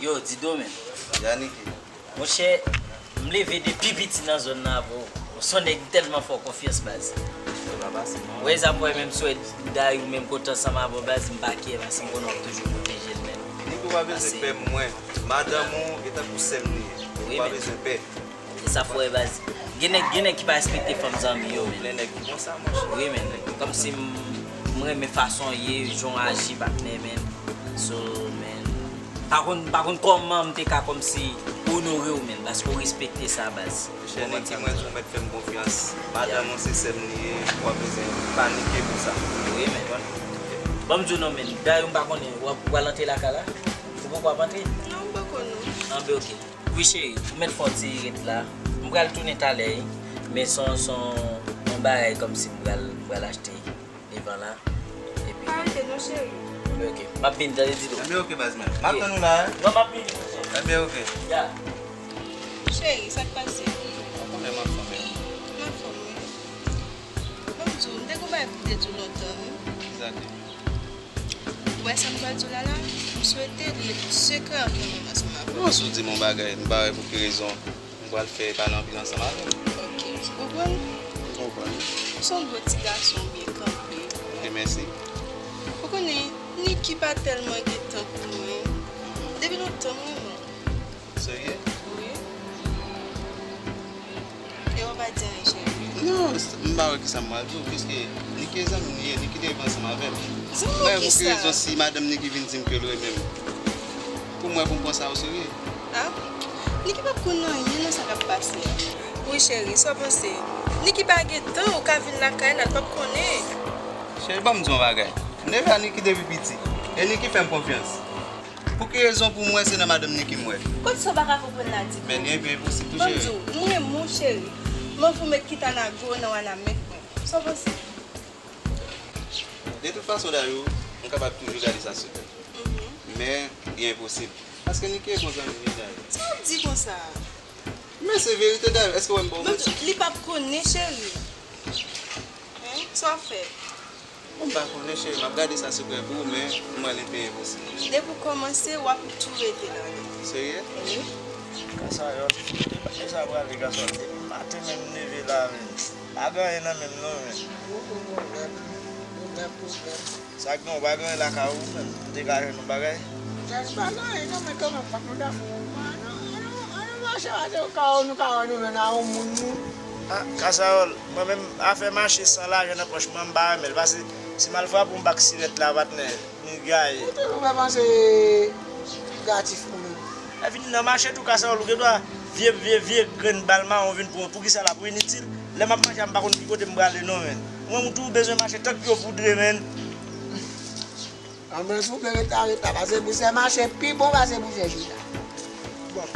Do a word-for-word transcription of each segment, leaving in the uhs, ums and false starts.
Yo, Dido, men. Ya Niki. Monchè, m leve depi piti nan zòn nan avè w. Ou se yon nèg m tèlman fè w konfyans, baz. Yo, pa pase non. Ou wè sa m wè menm sou Dayou menm kote ansanm avè w, baz, m pa kè, paske m konnen w ap toujou pwoteje l, men. Niki, ou pa bezwen pè pou mwen. Madanm ou e tankou sè m li ye. Ou pa bezwen pè. E sa fò e baz. Gen nèg, gen nèg ki pa respekte fanm zanmi yo, men. Gen nèg ki konsa, monchè. Wi, men. Kòmsi m, m renmen fason w ye, jan w aji, patnè, men. So, men. Pa konn, pa konn kòman m te ka kòmsi onore w, men. Paske w respekte sa, baz. Monchè, Niki, mwen di w mèt fè m konfyans. Madanm ou se sè m li ye, ou pa bezwen panike pou sa. Wi, men. Ban m di w non, men. Dayou, m pa konnen, w ap, w pral antre lakay la? Ou poko ap antre? Non, m poko non. Anben, oke. Wi cheri, ou mèt fè yon ti ret la. M pral tounen talè, wi. Men se yon, se yon, yon bagay kòmsi m pral, m pral achte devan la. Epi. Pa rete non, cheri. Anben, oke. M ap vin, tande, Dido. Anben, oke, baz, men. M ap tann ou la, wi. Non, m ap vin. Anben, oke. Ya. Cheri, sa k pase? Ou konnen m anfòm, wi. M anfòm, wi. Ban m di w, m te gon bagay pou m te di w lontan, wi. Kisa ki? Ou wè sa m pral di w la la? M swete li ret sekrè ant mwen menm ansanm avè w. Bon, si w di m yon bagay, m pa wè pou ki rezon m pral fè pale anpil ansanm avè w. Ok, ou konprann? M konprann. Se yon gwo ti gason byen kanpe. Ok, mèsi. Ou konnen, Niki pa tèlman gen tan pou mwen. Depi lontan, mwen, mwen. Serye? Wi. E w pa di anyen, cheri? Non, m pa wè kisa m pral di w, piske Niki e zanmi m li ye, Niki te viv ansanm avè m. Zanmi Mwen, w pou ki kisa? Rezon si madanm Niki vin di m ke l renmen m? Pou mwen, pou m pran sa o serye? A? Niki p ap konn anyen nan sa k ap pase a. Wi, cheri, sa w panse? Niki pa gen tan, ou ka vin lakay la, l p ap konnen. Cheri, ban m di w yon bagay. M leve a Niki depi piti. E Niki fè m konfyans. Pou ki rezon pou m wè se nan madanm Niki m wè? Kot sa w pa ka konprann la, di m? Men li enposib tou, Ban m di cheri. w, m renmen w, cheri. M anvi w met kita nan gwo nan wanament mwen. Sa w panse? De tout fason, Dayou, m kapab toujou gade sa sekrè. Men, li enposib. Paske Niki e bon zanmi m, wi, Dayou. Sa w ap di konsa? Men se verite, Dayou. Èske w wè m ba w Ban m manti? di w, li p ap konnen, cheri. Hen? Sa w ap fè? Bon, m pa konnen, cheri, m ap gade sa sekrè pou ou, men m wè li te enposib. Depi w kòmanse, w ap tou rete ladan. Serye? Wi. Kasayòl, e sa prale, Kasayòl? Depi maten menm m leve la menm, pa gen anyen nan men m non, men. Gwo pwoblèm, pwoblèm, pwoblèm. Sa k gen, w pa gen anyen lakay ou menm? M te ka jwenn yon bagay? Jès pa gen anyen non, men kanmenm fòk nou damou. Ann nou, ann nou, ann nou mache pase ou ka wè nou ka wè nou menm nan yon moun nou. A, Kasayòl, mwen menm afè mache san lajan nan pòch mwen, m pa renmen l, paske si m al frape yon bak sirèt la, patnè, nou gaye. Ou toujou fè panse negatif pou nou. Epi nan mache tou, Kasayòl, ou gen dwa vye, vye, vye grenn bal mawon vin pran w. Poukisa la? Pou initil. Lè m ap mache a, m pa konn ki kote m prale non, men. Ou menm ou tou bezwen mache tank pye w poudre, men. Anben, si w vle rete a, rete a, paske pou sè mache pi bon pase pou sè chita. Bon,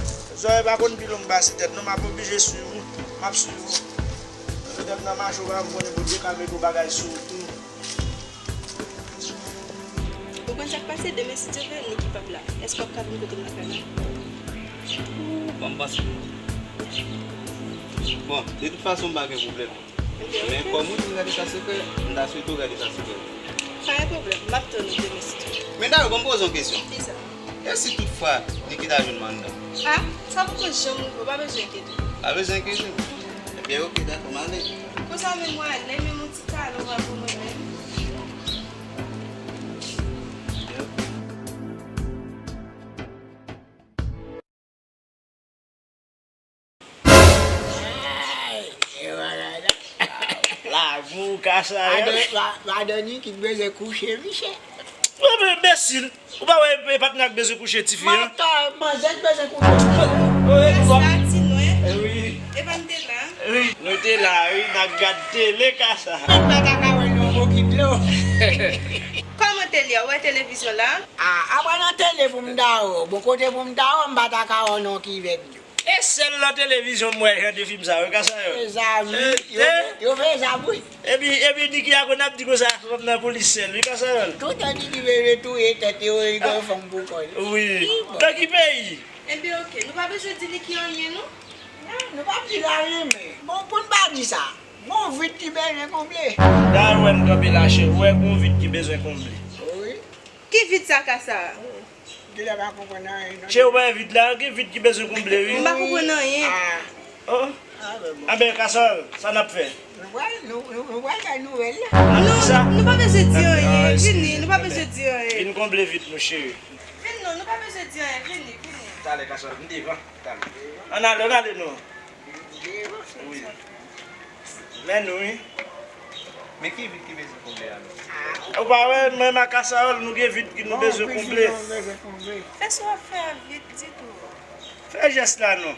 zòrèy pa konn pi long pase tèt non, m ap oblije swiv ou, m ap swiv ou. Petèt nan mache ou pa janm konnen Bondye ka mete yon bagay sou ou tou. Ou konn sa k pase? Demen, si Dye vle, Niki p ap la. Èske w ap ka vin kote m lakay la? Ban m panse. Bon, de tout fason, m pa gen pwoblèm. Men kòm ou di m gade sa sekrè, m ta swete w gade sa sekrè. Pa gen pwoblèm, m ap tann ou demen, si Dye vle. Men Dayou, ban m poze w yon kesyon. Kisa? E si tout fwa Niki ta jwenn m anndan? A, sa poko janm rive, w pa bezwen enkyete w. Pa bezwen enkyete m. Ebyen, oke, dakò, m ale. Konsa menm w ale, menm yon ti kado w a pou mwen menm. Lagou, Kasayòl. Madan Niki bezwen kouche, miche. Mwen, mwen, enbesil. Ou pa wè e patnè a k bezwen kouche tifi an? Manzè k bezwen kouche. Sa ti nwè. E pa m te la. Wi, nou te la, wi, n ap gad tele, Kasa. Mwen pa ta ka wè non bokit dlo. Kòman tele a? Ou wè televizyon la? A, apa nan tele pou m ta wè w? Bon, kote pou m ta wè w, m pa ta ka wè w non kivèt dlo. E sèl nan televizyon m wè jan de fim sa yo, Kasayòl. Mezanmi, yo, yo fè sa pou. Epi, epi Niki a konn ap di konsa, fanm nan pou li sèl, wi, Kasayòl. Toutan Niki vle touye tèt yo, li gen fanm pou kò l. Wi. Nan ki peyi? Ebyen, oke, nou pa bezwen di Niki anyen, non? Non, nou p ap di l anyen, men. Bon, pou n pa di sa, gon vid ki bezwen konble. Dayè, wè m kanpe la, cheri, ou wè gon vid ki bezwen konble. Wi. Ki vid sa, Kasa? Cheri, ou pa wè vid la, gen vid ki bezwen konble, wi. M pa konprann anyen. Oh. Anben, Kasòl, sa n ap fè? Nou pral, nou, nou, nou pral bay nouvèl la. Nou, nou pa bezwen di anyen. Vini, nou pa bezwen di anyen. Vin konble vid nou, cheri. Vin non, nou pa bezwen di anyen. Vini, vini. Talè, Kasòl, m devan. Talè. Ann ale, ann ale non. Wi. Men nou, wi. Men ki vid ki bezwen konble a menm? Ou pa wè, mwen ak Kasòl, nou gen vid ki nou bezwen konble. Fè sa w ap fè a vit, di tou. Fè jès la non.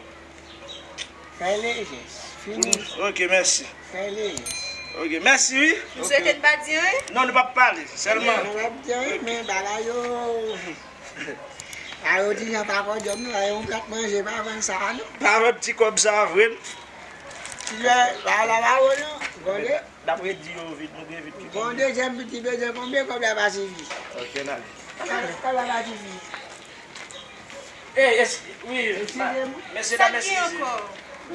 Fè lejès. Fini. Ok, mèsi. Fè lejès. Ok, mèsi, wi. M swete n pa di anyen. Non, nou p ap pale, sèlman. Nou p ap di anyen, men bagay yo. A yo di jan pa kò djòb nou, a yon plat manje pa vann sa a, non. Pa vann ti kòb sa a vre, non. Ti lè, pa la pa wè, non. Gade. Dapre di yo, vit, nou gen vit ki konble. Bon, dezyèm vit ki bezwen konble, kòb la pa sifi. Ok, n ale. Kòb la pa sifi. Eh, es-, wi, mesye dam, eskize. Sa ki ankò?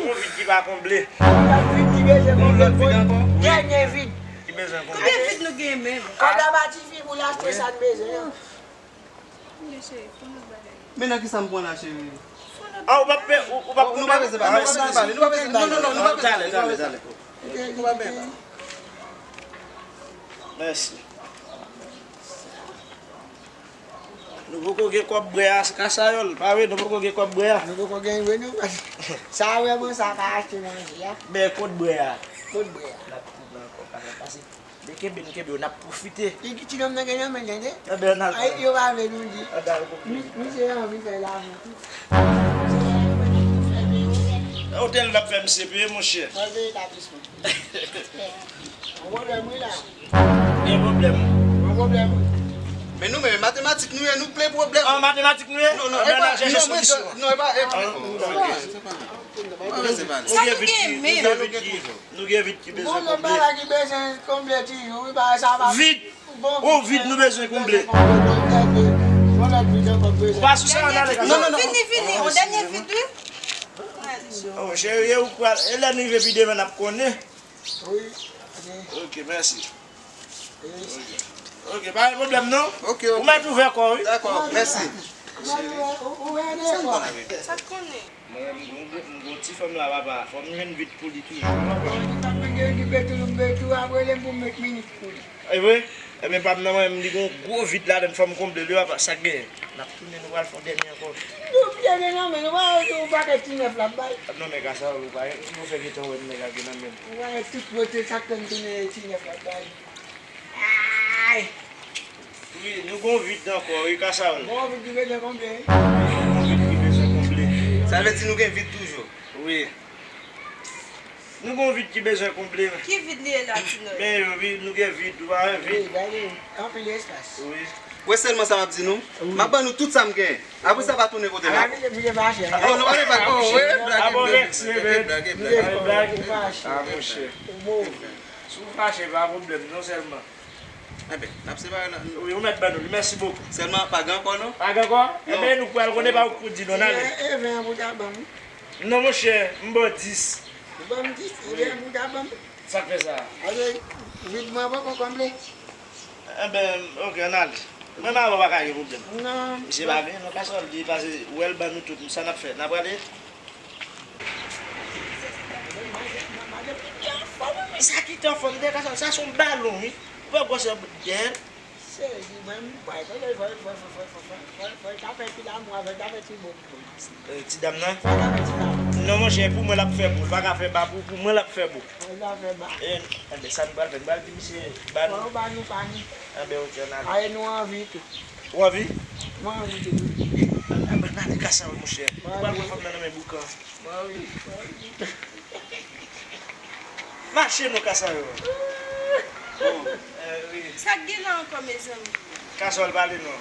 Yon vit ki pa konble. Yon lòt vit ankò? Dènye vit. Ki bezwen konble. Konbyen vit nou gen menm? Kòb la pa sifi pou l achte sa n bezwen an. Men nan kisa m pran la, cheri? Ah, ou p ap pe-, ou, ou p ap konble. Nou pa bezwen pale, nou pa bezwen pale, nou pa bezwen, non, non, non, nou pa bezwen pale, nou pa bezwen pale. Talè, talè, talè. Nou pa bezwen pale. Mèsi. Nou poko gen kòb bwè a, Kasayòl, pa vre, nou poko gen kòb bwè a. Nou poko gen, wi, nou, sa vrèman sa ka achte manje a. Men kot bwè a? Kot bwè a? N ap tounen ankò, pa gen pase. Men kenbe, nou kenbe, n ap pwofite. Li ki ti nonm nan gen nan men l, tande? Anben, ann al. Ay, yo pa vle nou di. Ann al, poko. Mi-, misye anvi fè lajan tou. Otèl n ap fè misye peye, monchè. Mwen vle etablisman. Yon pwoblèm, wi, la. Gen pwoblèm. Yon pwoblèm, wi. Men nou menm, matematik nou ye, nou plen pwoblèm. An matematik nou ye? Non, non, e pa, non, mwen, non, e pa, e pa, se pa, se pa, se pa, se pa. Nou gen vit ki, nou gen vit ki, nou gen vit ki bezwen konble. Bon, lòt bagay ki bezwen konble toujou, wi, bagay sa pa. Vit. Yon vit nou bezwen konble. Ou pa sou sa, ann ale, Kasayòl. Non, non, non. Fini, fini. On dènye vit, wi. Oh, cheri, e ou k pral, e lè nou rive pi devan, n ap konnen. Wi. Ok, mèsi. Ok, pa gen pwoblèm, non. Ok, ok. Ou mèt ouvè kò w, wi. Dakò, mèsi. Ou, ou, ou, ou, ou, Sa k konnen? Mwen, m, m, m, m, ti fanm la, papa, fò m jwenn vit pou li toujou, papa. Li pa mande, li betou, li betou, ap rele m pou m met minit pou li. E vre? Ebyen, pa m nan, mwen, li gon gwo vit ladann, fò m konble li, papa, sa k genyen? N ap tounen, nou pral fè yon dènye ankò. Nou dènye nan men nou, pa yon pakèt ti nèf l ap bay. Non, men Kasayòl, ou pa, nou fè gentan wè m nèg a gen nan men m. Ou pa wè tout kote, sa k fè m tounen ti nèf l ap bay. Ay! Wi, nou gon vit ankò, wi, Kasayòl. Gon vit ki bezwen konble. Wi, nou gon vit ki bezwen konble. Sa vle di nou gen vit toujou. Wi. Nou gon vit ki bezwen konble. Ki vit li ye la, Tinoy? Men yo, wi, nou gen vit, ou pa wè vit. Wi, gade, anpil espas. Wi. Wè sèlman sa m ap di nou. Wi. M ap ban nou tout sa m genyen. Apre sa, pa tounen kote m ankò. Ala, vide, vide fache. Non, nou pa vin fache. Oh, wi, blage, blage, blage, blage, blage. Ou fache. Ah, monchè. Ou move. Si w fache, pa pwoblèm, non sèlman. Enben, n ap separe la. Wi, ou mèt ban nou li. Mèsi bokou. Sèlman, pa gen ankò, non? Pa gen ankò? Non. Enben, nou pral konnen pa ou k pou di non, n ale. E, e ven an pou ta ban m. Non, monchè, m ba w dis. Ou ban m dis, e ven an pou ta ban m. Sa k fè sa? Pase vit mwen poko konble. Enben, ok, ann ale. Mwen m avè w pa ka gen pwoblèm. Non. Misye pa vle, non, Kasayòl di pase, ou wè l ban nou tout, sa n ap fè? N ap prale? Sa ki te anfòm, de Kasayòl, sa se yon balon, wi. Ou wè gwosè bout dèyè l? Sezi, mwen, m kwè, fò, fò, fò, ta fè ti lanmou avè l, ta fè ti bo pou li. Eh, ti dam nan? Fò ta fè ti lanmou. Non, monchè, pou mwen l ap fè bo. L pa ka fè ba pou, pou mwen l ap fè bo. Fò ta fè ba. Eh, enben, sa nou pral fè? Nou pral di misye ba nou. Fò yo ba nou pa nou. Enben, ok, ann ale. Aye, nou anvi tou. Ou anvi? Mwen anvi tou. Ann, ann, ann ale Kasayòl, monchè. Ou pral pran fanm nan nan men boukan. Mwen anvi. Mwen anvi. Mache non, Kasayòl. Bon, eh, wi. Sa k gen la ankò, mezanmi? Kasayòl pale non.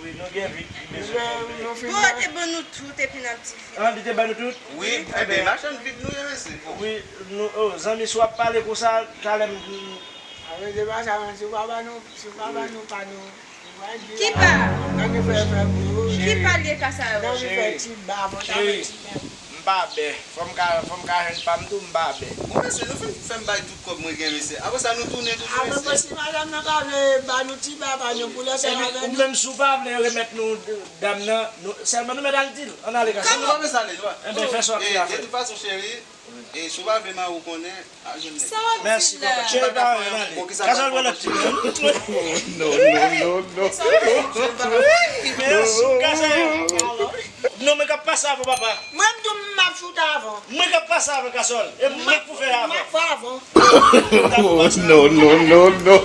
Wi, nou gen vit ki bezwen konble. Bon, te ban nou tout, epi n ap di vit. Ah, li te ban nou tout? Wi, enben, machann vit nou ye, mesye. Bon. Wi, nou, oh, zanmi, si w ap pale konsa, talè m, Avè di pa sa, si w pa ban nou, si w pa ban nou pa nou, nou pral di. Ki pa? Nan nou fè, fè pou yo. Ki pa l ye Kasayòl? Nan nou fè ti ba, fò ta fè ti ba. M pa bè. Fò m ka, fò m ka jwenn pa m tou, m pa bè. Bon, mesye, nou fin fè m bay tout kòb mwen gen, mesye. Apre sa, nou tounen toujou, mesye. Apre, si madanm nan pa vle ba nou ti bagay, nou pou lòt sèl avè nou. Ou menm, si w pa vle remèt nou dam nan, nou, sèlman nou mèt al di l. Ann ale, Gaston. Nou pa bezwen ale, nou pa. Enben, fè sa w ap fè a. De tout fason, cheri, e si w pa vle mari w konnen, al jwenn nèg. Sa w ap di la? Mèsi, papa. Cheri, pa anyen, ann ale. Gaston, al wè lòt ti moun. Non, non, non, non. Wi, men sou Gaston. Non, men k ap pase avè w, papa. Mwen, m tou, m ap choute avè w. Mwen k ap pase avè w, Gaston. E mwen k pou fè avè w. M ap fè avè w. Oh, non, non, non, non.